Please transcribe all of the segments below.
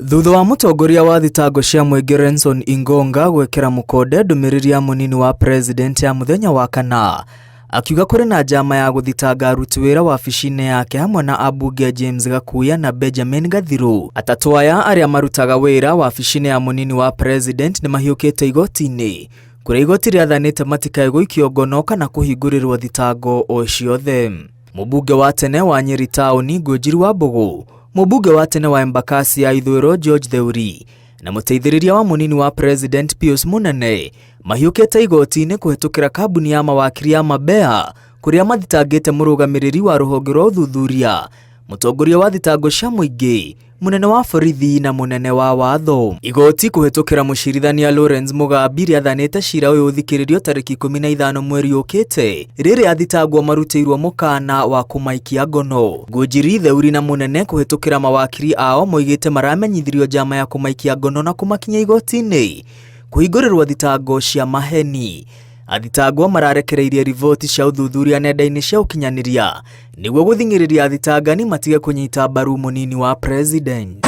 Thutha wa mũtongoria wa thitango cia mũingĩ Renson Ingonga gwĩkĩra mũkonde ndũmĩrĩri ya mũnini wa president ya mũthenya wa kana akiuga kũrĩ na njama ya gũthitanga aruti wĩra wabici-inĩ yake hamwe na ambunge James Gakuya na Benjamin Gathiru. Atatũ aya arĩa marutaga wĩra wabici-inĩ ya mũnini wa president nĩ mahiũkĩte igoti-inĩ kũrĩa igoti rĩathanĩte matikae gũikio ngono kana kũhingũrĩrwo thitango o ciothe. Mũmbunge wa tene wa Nyeri taũni Ngũnjiri wa Mbũgũ, mũmbunge wa tene wa Embakasi ya Ithũĩro George Theuri na mũteithĩrĩria wa mũnini wa president Pius Munene mahiũkĩte igoti-inĩ kũhetũkĩra kambuni ya mawakiri ya Mabea kũrĩa mathitangĩte mũrũgamĩrĩri wa rũhonge rwa ũthuthuria, mũtongoria wa thitango cia mũingĩ, mũnene wa borithi na mũnene wa watho. Igoti kũhetũkĩra mũcirithania Lawrence Mugambi rĩathanĩte cira ũyũ ũthikĩrĩrio tarĩki 15 mweri ũkĩte rĩrĩa athitangwo marutĩirwo mũkana wa kũmaikia ngono. Ngũnjiri, Theuri na Mũnene kũhetũkĩra mawakiri ao moigĩte maramenyithirio njama ya kũmaikia ngono na kũmakinyia igoti-inĩ kũhingũrĩrwo thitango cia maheni. Athitangwo mararekereirie riboti cia ũthuthuria nenda-inĩ cia ũkinyanĩria nĩguo gũthing'ĩrĩria athitangani matige kũnyita mbaru mũnini wa president.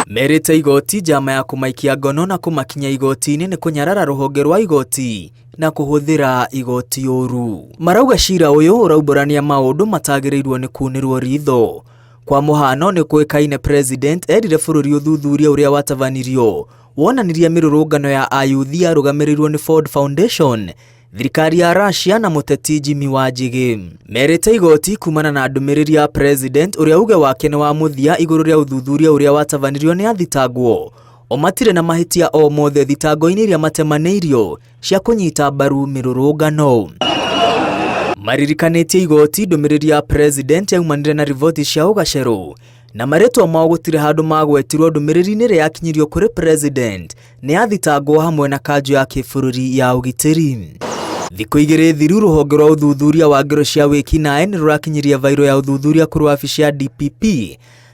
Merĩte igoti njama ya kũmaikia ngono na kũmakinyia igoti-inĩ nĩ kũnyarara rũhonge rwa igoti na kũhũthĩra igoti ũru. Marauga cira ũyũ ũraumbũrania maũndũ matagĩrĩirwo nĩ kunĩrwo ritho. Kwa mũhano nĩ kũĩkaine president erire bũrũri ũthuthuria ũrĩa watabanirio wonanirie mĩrũrũngano ya ayuthi yarũgamĩrĩirwo nĩ Ford Foundation, thirikari ya Russia na mũteti Jimmy Wanjigi. Merĩte igoti kumana na ndũmĩrĩri ya president ũrĩa uge wake nĩ wa mũthia igũrũ rĩa ũthuthuria ũrĩa watabanirio nĩ athitangwo o matirĩ na mahĩtia o mothe thitango-inĩ iria matemanĩirio cia kũnyita mbaru mĩrũrũngano. Maririkanĩtie igoti ndũmĩrĩri ya president yaumanire na riboti cia ũgacerũ na marĩtwa mao gũtirĩ handũ magwetirwo ndũmĩrĩri-inĩ ĩrĩa yakinyirio kũrĩ president nĩ athitangwo hamwe na kanjũ ya kĩbũrũri ya ũgitĩri. Thikũ igĩrĩ thiru rũhonge rwa ũthuthuria wa ngero cia wĩkinaĩ nĩ rũrakinyirie bairo ya ũthuthuria kũrĩ wabici ya DPP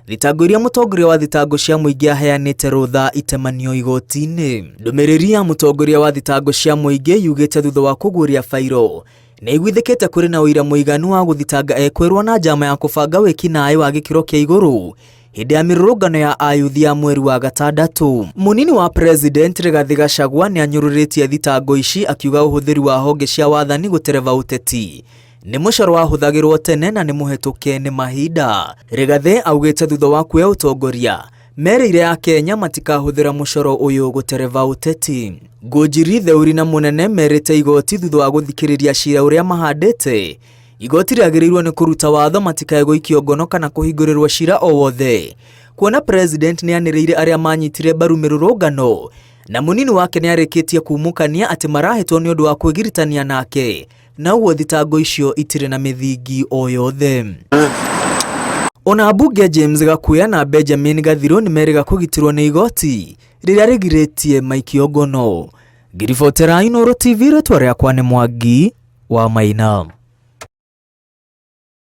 thitango iria mũtongoria wa thitango cia mũingĩ aheanĩte rũtha itemanio igoti-inĩ. Ndũmĩrĩri ya mũtongoria wa thitango cia mũingĩ yugĩte thutha wa kũguũria bairo nĩ iguithĩkĩte kũrĩ na ũira mũiganu wa gũthitanga ekwĩrwo na njama ya kũbanga wĩkinaĩ wa gĩkĩro kĩa igũrũ hĩndĩ ya mĩrũrũngano ya ayuthi ya mweri wa gatandatũ. Mũnini wa president Rigathĩ Gachagua nĩ anyũrũrĩtie thitango ici akiuga ũhũthĩri wa honge cia wathani gũtereba ũteti nĩ mũcoro wahũthagĩrwo tene na nĩ mũhetũke nĩ mahinda. Rigathĩ augĩte thutha wa kuoya ũtongoria merĩire a Kenya matikahũthĩra mũcoro ũyũ gũtereba ũteti. Ngũnjiri, Theuri na Mũnene merĩte igoti thutha wa gũthikĩrĩria cira ũrĩa mahandĩte igoti rĩagĩrĩirwo nĩ kũruta watho matikae gũikio ngono kana kũhingũrĩrwo cira o wothe kuona president nĩ anĩrĩire arĩa manyitire mbaru mĩrũrũngano na mũnini wake nĩ arĩkĩtie kumũkania atĩ marahĩtwo nĩ ũndũ wa kwĩgiritania nake na ũguo thitango icio itirĩ na mĩthingi o yothe. Ona ambunge James Gakuya na Benjamin Gathirũ nĩ merĩga kũgitĩrwo nĩ igoti rĩrĩa rĩgirĩtie maikio ngono. Ngĩribotera Inooro TV rĩtwa rĩakwa nĩ Mwangi wa Maina.